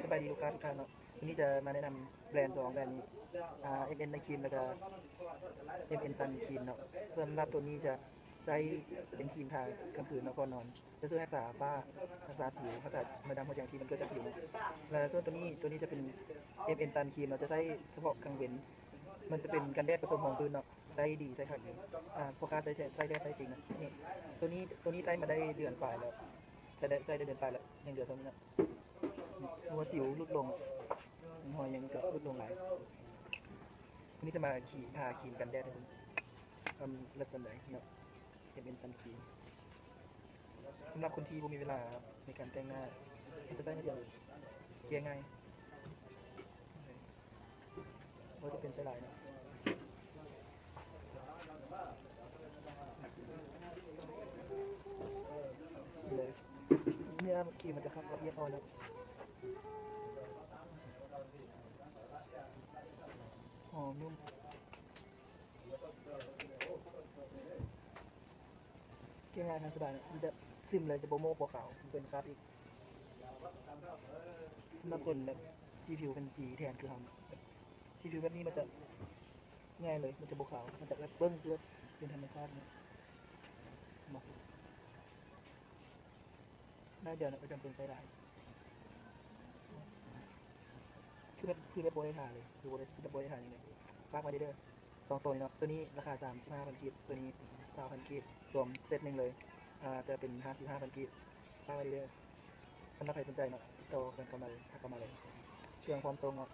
ສະບາຍດີລູກຄ້າທຸກທ່ານເນາະ, ວັນນີ້ຈະມາແນະນຳແບຣນສອງແບຣນນີ້ ອ່າ ເອັມເອັນ ໄນຄຣີມ ແລ້ວກະ ເອັມເອັນ ຊັນຄຣີມເນາະ. ສຳລັບໂຕນີ້ຈະໃຊ້ເປັນຄຣີມທາກາງຄືນເນາະ ກ່ອນນອນ ຈະຊ່ວຍຮັກສາຝ້າ ຮັກສາສິວ ຮັກສາຮອຍດຳຮອຍຫຍັງທີ່ມັນເກີດຈາກສິວເນາະ. ແລ້ວສ່ວນໂຕນີ້ ໂຕນີ້ຈະເປັນ ເອັມເອັນ ຊັນຄຣີມເນາະ ຈະໃຊ້ສະເພາະກາງເວັນ ມັນຈະເປັນກັນແດດປະສົມຮອງພື້ນເນາະ. ໃຊ້ດີ ໃຊ້ຄັກດີ ອ່າ ພໍ່ຄ້າໃຊ້ ໃຊ້ແທ້ໃຊ້ຈິງນະ. ນີ້ ໂຕນີ້ ໂຕນີ້ໃຊ້ມາໄດ້ເດືອນປາຍແລ້ວ ໃຊ້ໄດ້ ໃຊ້ໄດ້ເດືອນປາຍແລ້ວ ຍັງເຫຼືອສ່ຳນີ້ນະ. ຫົວສິວຫຼຸດລົງ ຮອຍຫຍັງກໍຫຼຸດລົງຫຼາຍ. ວັນນີ້ຈະມາຄຣີມ ທາຄຣີມກັນແດດໃຫ້ເບິ່ງ ວ່າມັນເລີດສ່ຳໃດເນາະ ເອັມເອັນ ຊັນຄຣີມ. ສຳລັບຄົນທີ່ບໍ່ມີເວລາໃນການແຕ່ງໜ້າ ເຮົາຈະໃຊ້ໜ້ອຍດຽວ ແກ້ງ່າຍ. ບໍ່ຈຳເປັນໃສ່ຫຼາຍເນາະ. ເນື້ອຄຣີມມັນຈະຄັກລະອຽດອ່ອນເນາະ ຫອມນຸ້ມ ແກ້ງ່າຍ ທານສະບາຍເນາະ. ມັນຈະຊຶມເລີຍ ຈະບໍ່ໂມ້ບໍ່ຂາວ ເປັນຄາບອີກ. ສຳລັບຄົນແບບສີຜິວເປັນສີແທນຄືເຮົາ ແບບສີຜິວແບບນີ້ມັນຈະງ່າຍເລີຍ ມັນຈະບໍ່ຂາວ ມັນຈະແບບເບິ່ງເລີຍ ເປັນທຳມະຊາດເນາະ. ໜ້ອຍດຽວນະ ບໍ່ຈຳເປັນໃສ່ຫຼາຍ ຄືແບບ ຄືແບບບໍ່ໄດ້ທາເລີຍ ຄືບໍ່ໄດ້ ຄືແບບບໍ່ໄດ້ທາຫຍັງເລີຍ. ຝາກໄວ້ເດີ ສອງໂຕນີ້ເນາະ. ໂຕນີ້ລາຄາສາມສິບຫ້າພັນກີບ ໂຕນີ້ຊາວພັນກີບ ລວມເຊັດໜຶ່ງເລີຍ. ອ່າ ຈະເປັນຫ້າສິບຫ້າພັນກີບ. ຝາກໄວ້ເດີ ສຳລັບໃຜສົນໃຈເນາະ ຕິດຕໍ່ກັນເຂົ້າມາເລີຍ ທັກເຂົ້າມາເລີຍ. ເຄື່ອງພ້ອມສົ່ງເນາະ.